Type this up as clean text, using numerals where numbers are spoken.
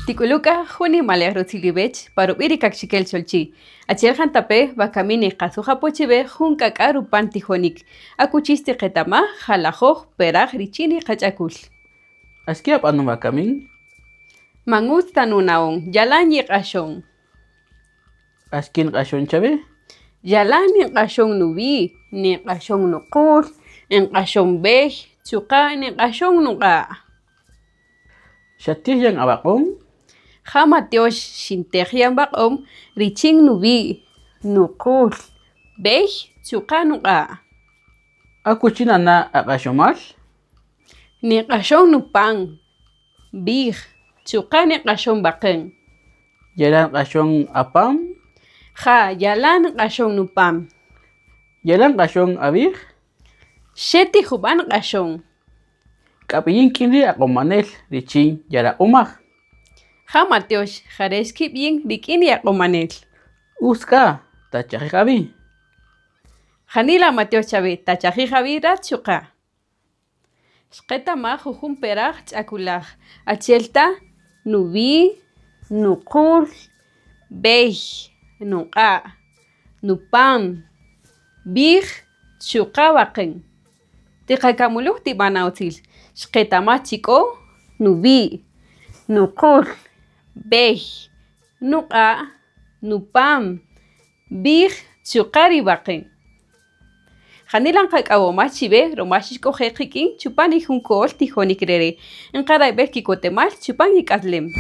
Tik'ulu' k'a jun nimalej rutzil iwech pa rub'i' ri Kaqchikel Cholchi'. Achi'el jantape' wakami niqasuj apo chiwe jun k'ak'a' rupan tijonik, akuchi xtiqetamaj jalajoj peraj richin ri qach'akul. Achike ab'anon wakami? Man utz ta nuna'on, yalan yiq'axon. Achike nq'axon chawe? Yalan ninq'axon nuwi', ninq'axon nuqul, nq'axon b'ey, chuqa' ninq'axon nuq'a'. Xatij yan awaq'om? Ja matyox xintej yan waq'om richin nuwi', nuqul, b'ey chuqa' nuq'a'. Akuchi nana' aq'axomal? Niq'axon nupan, b'ij, chuqa' niq'axon waqän. Yalan nq'axon apam? Ja, yalan nq'axon nupam. Yalan nq'axon awij? Xe ti jub'a' nq'axon. K'ab'iyin k'in ri aq'omanel richin yaraq'omaj. Ja matyox, ja re' xkib'yin rik'in ri aq'omanel. Utz k'a, tachajij awi'. Janila matyox chawe, tachajij awi' rat chuqa'. Xqetamaj jujun peraj ch'akulaj, achi'el ta nuwi', nuqul, b'ey, nuq'a', nupam, b'ij, chuqa' waqen. Tiqakamuluj tib'ana' utzil, xqetamaj chi k'o nuwi', nuqul, b'ey, nuq'a', nupam, b'ij, chuqa' ri waqen. Janila nqak'awomaj chiwe ruma xixk'oje' qik'in chupan ri jun ko'öl tijonïk re' re'. Nqarayb'ej kikotemal chupan ik'aslem.